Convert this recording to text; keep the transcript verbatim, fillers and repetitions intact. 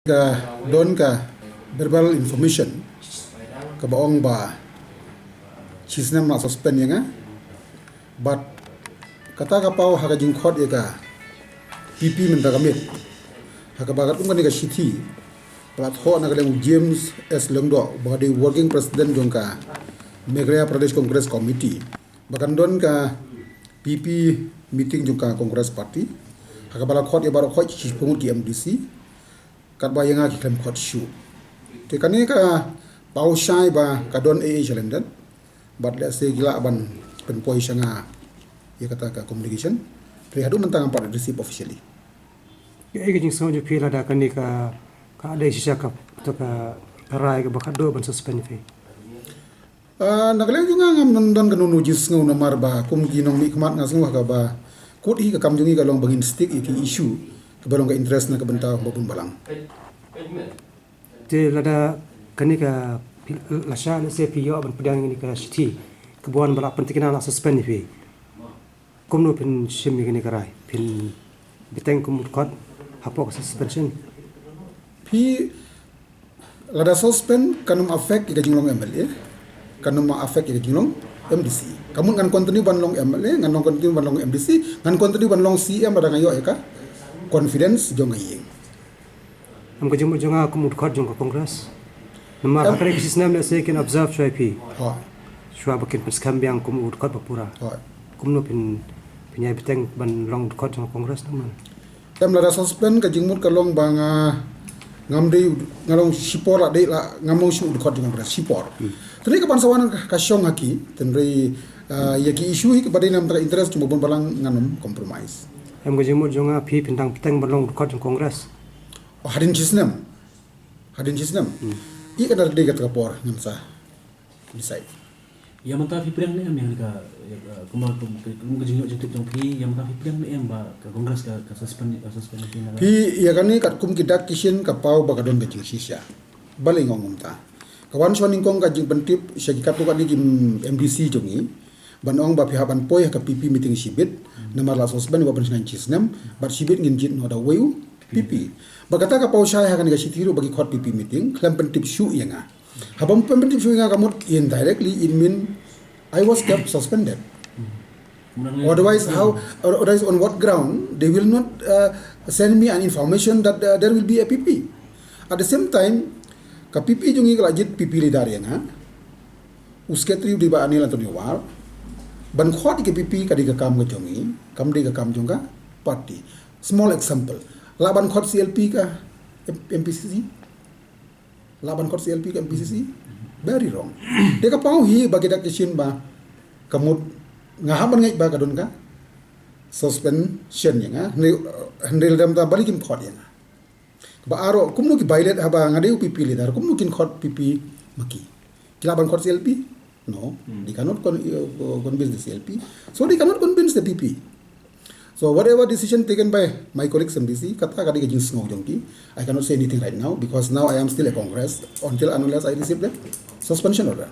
Ka don ka verbal information kaba ong ba shisnem la suspend ïa nga. Bad kata ka paw ha ka jingkhot ïa ka P P mynta ka miet, ha kaba katkum kane ka shithi ba la thoh na ka liang u James S Lyngdoh, ba dei working president jong ka Meghalaya Pradesh Congress Committee, ba kan don ka P P meeting jong ka Congress Party, ha kaba la khot ïa baroh khoit shiphew ngut ki M D C, katba ïa nga ki khlem khot shuh. Te kane ka paw shai ba ka don ei ei shalyndet, bad lehse ki lah ban pynpoi sha nga ïa kata ka communication. Te haduh mynta ngam pat receive officially. Kaei ka jingsngew jong phi lada kane ka, ka dei shisha ka, ka, ka rai kaba khadduh ban suspend phi? Ah, na ka liang jong nga ngam don, don kano kano jingsngew, namar ba kum ki nongmihkhmat nga sngew ha kaba kut hi ka kam jong ngi ka long ba ngin stick ïa ki issue kaba long ka interest na ka bynta ba bun balang. Te lada kane ka phi, lashai lehse phi ïoh ban pdiang ïa kane ka shithi kaba wan ba la pynthikna la suspend ïa phi, kumno phin shim ïa kane ka rai? Phin bteng kum u dkhot hapoh ka suspension? Phi, lada suspend kan ym affect ïa ka jinglong M L A, kan ym affect ïa ka jinglong M D C. Ka mut ngan continue ban long M L A, ngan long continue ban long M D C, ngan continue ban long C M lada nga ïoh ïa ka confidence jong ka ïing. Em, ka jingmut jong nga kum u dkhot jong ka Congress. Namar ha kane ka shisnem lehse kin observe shuwa ïa phi. Hooid. Shuwa ba kin pynskhem biang kum u dkhot ba pura. Hooid. Kumno phin, phin ïai bteng ban long u dkhot jong ka Congress namar? Em, lada suspend ka jingmut ka long ba nga, ngam dei u, nga long shipor la dei la, ngam long shuh u dkhot jong ka Congress shipor. Hmm. Te kane ka ban sa wan ka shong ha ki, te hynrei, ah, ïa ki issue hi kiba dei na ka bynta ka interest jong ba bun balang ngan ym compromise. Em, ka jingmut jong nga phi phin dang bteng ban long u dkhot jong ka Congress? Oh, hadien shisnem. Hadien shisnem. Hmm. Ïa kane dei kata ka por ngam sa decide. Ïa mynta phi pdiang ne em ïa ka, ïa ka, kumba, kum, kum ka jingïoh jingtip jong phi, ïa mynta phi pdiang ne em ba ka Congress ka, ka suspend, ka suspend phi na ka? Phi, ïa kane katkum ki dak ki shin ka paw ba ka don ka jingshisha. Balei nga ong kumta? Ka wan shuwa nyngkong ka jingpyntip sha ki katto katne ki M D C jong ngi, ban ong ba phi hap ban poi ha ka P P meeting shibit, namar la suspend ba pynshngaiñ shisnem, bad shibit ngin jied noh da uwei u P P. Bad kata ka paw shai ha kane ka shithi ruh ba ki khot P P meeting, khlem pyntip shuh ïa nga. Haba ym pyntip shuh ïa nga ka mut indirectly it mean I was kept suspended. Otherwise, how, otherwise on what ground they will not, uh, send me an information that, uh, there will be a P P? At the same time, ka P P jong ngi ka la jied P P leader ïa nga. U secretary u dei Bah Anil Anthony War. Ban khot ïa ka P P ka dei ka kam ka jong ngi, kam dei ka kam jong ka party. Small example. Lah ban khot C L P ka M P C C? Lah ban khot C L P ka M P C C? Very wrong. Te ka paw hi ba ki dak ki shin ba ka mut nga hap ban ngeit ba ka don ka suspension ïa nga. Hynrei, hynrei lada mynta balei kin khot ïa nga? Ba aro, kumno ki violate haba nga dei u P P leader, kumno kin khot P P ma ki? Ki lah ban khot C L P? No, they cannot con-, uh, convince the C L P. So they cannot convince the P P. So whatever decision taken by my colleagues M D C, kata ka dei ka jingsngew jong ki. I cannot say anything right now because now I am still a Congress until unless I receive the suspension order.